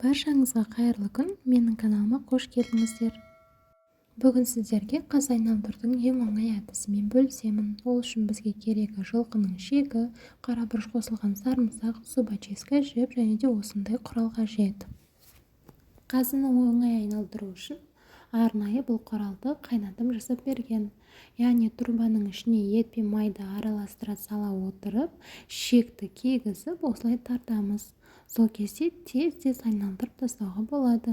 Баршаңызға қайырлы күн! Менің каналыма қош келдіңіздер! Бүгін сіздерге қаз айналдырудың ең оңай әдісімен бөлісемін. Ол үшін бізге керегі жылқының ішегі, қара бұрыш қосылған сарымсақ, зубочистка, жіп және де осындай құрал қажет. Қазыны оңай айналдыру үшін арнайы бұл құралды қайнатам жасап берген. Яғни трубаның ішіне ет пен майды араластыра сала отырып, ішекті кигізіп, осылай тартамыз. Сол кезде тез-тез айналдырып тастауға болады.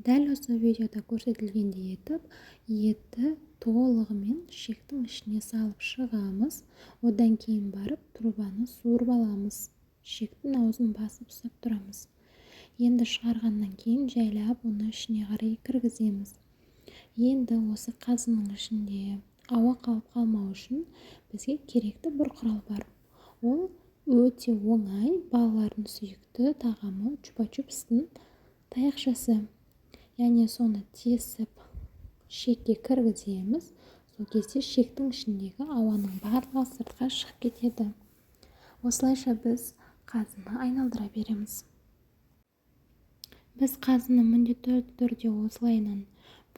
Дәл осы видеода көрсетілгендей етіп, етті толығымен ішектің ішіне салып шығамыз. Одан кейін барып трубаны суырып аламыз. Ішектің аузын басып ұстап тұрамыз. Енді шығарғаннан кейін жайлап оны ішіне қарай кіргіземіз. Енді осы қазының ішінде ауа қалып қалмау үшін бізге керекті бір құрал бар. Ол өте оңай, балалардың сүйікті тағамы чупа-чупстың таяқшасы. Яғни соны тесіп шекке кіргіземіз. Сол кезде шектің ішіндегі ауаның барлығы сыртқа шығып кетеді. Осылайша біз қазыны айналдыра береміз. Біз қазыны міндетті түрде осылайынан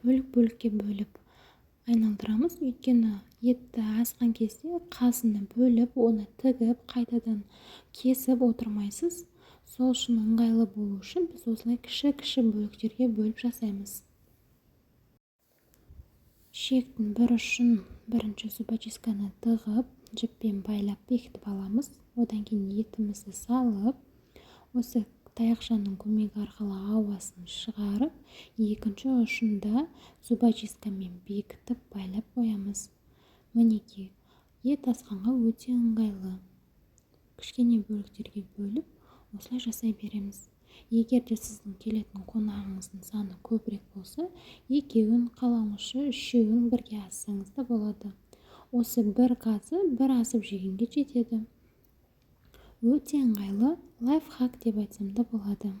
бөлік-бөлікке бөліп айналдырамыз. Өйткені етті асқан кезде қазыны бөліп, оны тігіп, қайтадан кесіп отырмайсыз. Сол үшін ыңғайлы болу үшін біз осылай кіші-кіші бөліктерге бөліп жасаймыз. Шектің бір ұшын бірінші зубочистканы тығып, жіппен байлап бекітіп аламыз. Одан кейін етімізді салып, осы таяқшаның көмегі арқылы ауасын шығарып, екінші ұшында зубочисткамен бекітіп байлап қоямыз. Мінекей, ет асқанға өте ыңғайлы. Кішкене бөліктерге бөліп, осылай жасай береміз. Егер де сіздің келетін қонағыңыздың саны көбірек болса, екеуін, қалауыңызша үшеуін бірге ассаңыз да болады. Осы бір қазы бір асып жегенге жетеді. Өте ыңғайлы лайфхак деп айтсам да болады.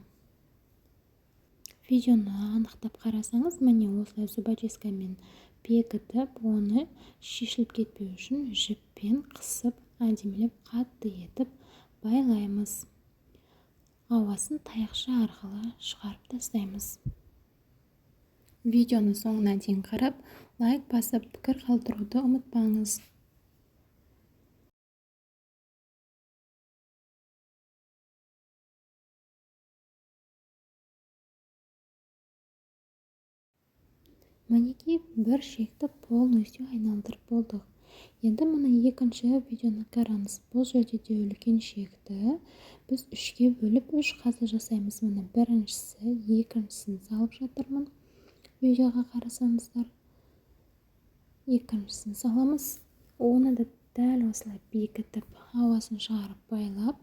Видеоны анықтап қарасаңыз, міне осылай зубочисткамен бекітіп, оны шешіліп кетпеу үшін жіппен қысып, әдемілеп қатты етіп байлаймыз. Ауасын таяқша арқылы шығарып тастаймыз. Видеоны соңына дейін қарап, лайк басып, пікір қалдыруды ұмытпаңыз. Мінекей, бір шекті полностью айналдырып болдық. Енді мына екінші видеоны қараңыз. Бұл жерде де үлкен шекті біз үшке бөліп үш қазы жасаймыз. Міне біріншісі, екіншісін салып жатырмын. Видеоға қарасаңыздар, екіншісін саламыз. Оны да дәл осылай бекітіп, ауасын шығарып байлап,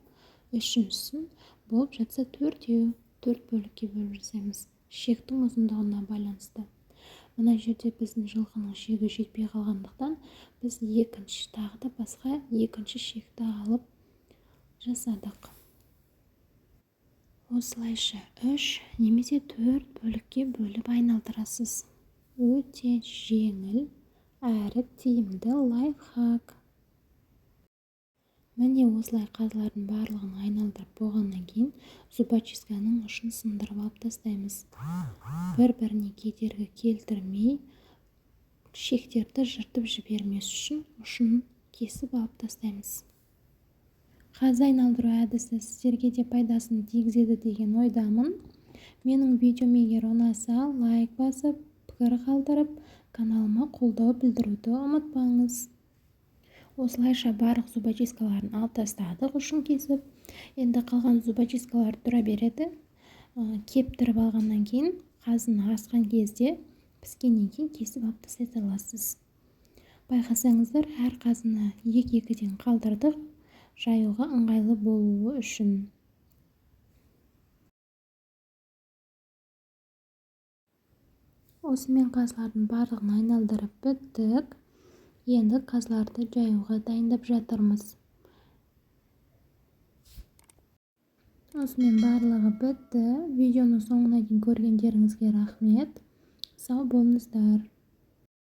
үшіншісін болып жатса төртеу, төрт бөлікке бөліп жасаймыз. Шектің ұзындығына байланысты. Мына жерде біздің жылқының шегі жетпей қалғандықтан біз тағы да басқа екінші шекті алып жасадық. Осылайша 3 немесе 4 бөлікке бөліп айналдырасыз. Өте жеңіл әрі тиімді лайфхак. Міне осылай қазылардың барлығын айналдырып болғаннан кейін зубочистканың ұшын сындырып алып тастаймыз. Бір-біріне кедергі келтірмей, шектерді жыртып жібермес үшін ұшын кесіп алып тастаймыз. Қазы айналдыру әдісі сіздерге де пайдасын тигізеді деген ойдамын. Менің видеом егер ұнаса, лайк басып, пікір қалдырып, каналыма қолдау білдіруді ұмытпаңыз. Осылайша барлық зубочисткаларын алып тастадық ұшын кесіп. Енді қалған зубочисткалар тұра береді. Кептіріп алғаннан кейін қазыны асқан кезде піскеннен кейін кесіп алып тастай саласыз. Байқасаңыздар, әр қазыны екі-екіден қалдырдық, жаюға ыңғайлы болуы үшін. Осымен қазылардың барлығын айналдырып біттік. Енді қазыларды жаюға дайындап жатырмыз. Осымен барлығы бітті. Видеоны соңына дейін көргендеріңізге рахмет. Сау болыңыздар.